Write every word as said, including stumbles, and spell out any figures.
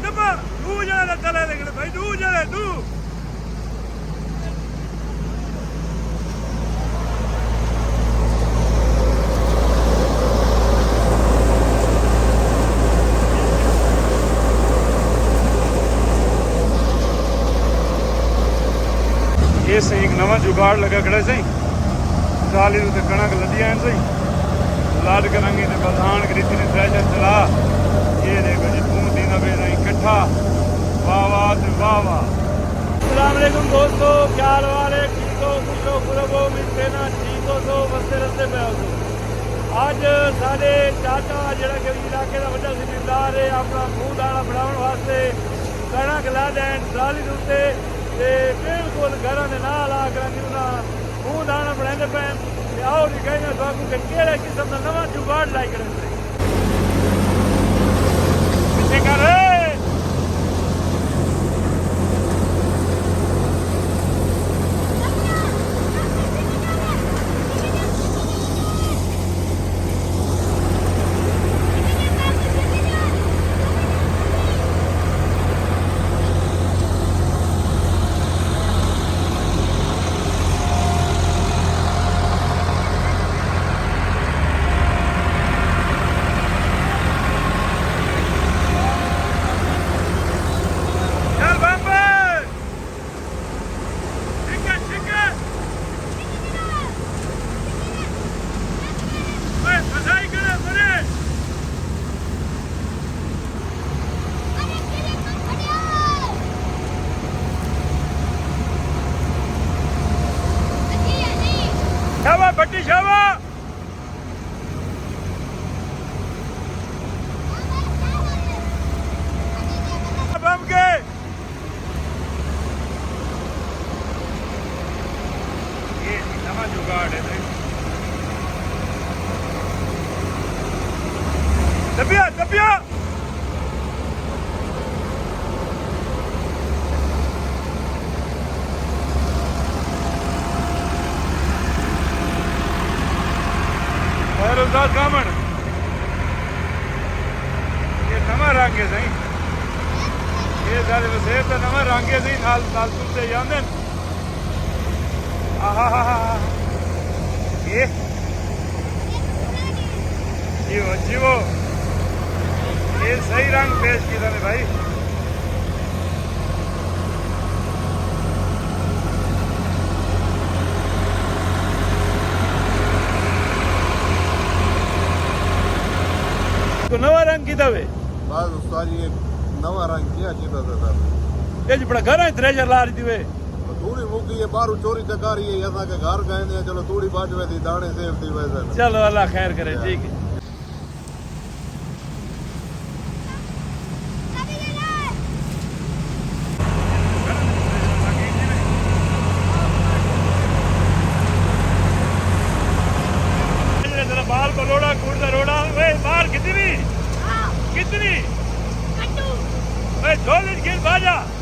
دبا، ݙو ڄݨے تلے لڳݨے بھائی، ݙو ڄݨے، ݙو۔ اے سئیں ہک نواں جگاڑ لڳا کھڑا سئیں۔ ٹرالی دے اتے کݨک لدی آئن سئیں۔ لد کے رنگی تے بلدھان کریتی نے تھریشر چلا۔ اے ݙیکھو جی، پھوں ݙیندا پئے سئیں کٹھا۔ واہ واہ تے واہ واہ۔ السلام علیکم دوستو، کیا حال حوال ہے؟ ٹھیک ہو؟ خوش ہو؟ خراب ہو؟ امید کرینداں ٹھیک ہوسو، وسدے رسدے پئے ہوسو۔ اڄ ساݙے چاچا جیڑھا کہ علاقے دا وݙا زمیندار ہے، اپݨا پھوں داݨا بݨاوݨ واسطے کݨک لد آئن ٹرالی دے اتے تے بالکل گھراں دے نال آ کراں دی انہاں پھوں داݨا بݨیندے پئن۔ تے آؤ ݙکھائینداں تہاکوں کہ کیڑھے قسم دا نواں جگاڑ لائی کھڑے سئیں۔ پچھے کر۔ چل بمبے! ٹھیک ہے، ٹھیک ہے۔ اے، فسائی کرے، سنے۔ شابا، بھٹی شابا۔ بم کے۔ اے نواں جگاڑ ہے سئیں۔ دبیا، دبیا۔ خیر الزاد گامن۔ اے نواں رنگ ہے سئیں۔ اے سارے وسیب دا نواں رنگ ہے سئیں، نال، نال تلدے جاندے۔ آہا ہا ہا۔ اے۔ جیو، جیو۔ اے صحیح رنگ پیش کیتا نے بھائی۔ تو نواں رنگ کیتا وے؟ بس استاد جی، ایک نواں رنگ کیا کیتا تھا سر؟ اے جی بڑا گھر ہے، تھریشر لا رہی تھی وے۔ توڑی مکی ہے، باہروں چوری چکاری ہے، اساں کے گھر گئے نے، چلو توڑی بچ ویسی، دانے سیف تھی ویسن۔ چلو اللہ خیر کرے، ٹھیک ہے۔ بال کو روڑا، کوڑ دا روڑا، اے بال کتنی؟ ہاں۔ کتنی؟ کٹو۔ اے جھولی گر باجا۔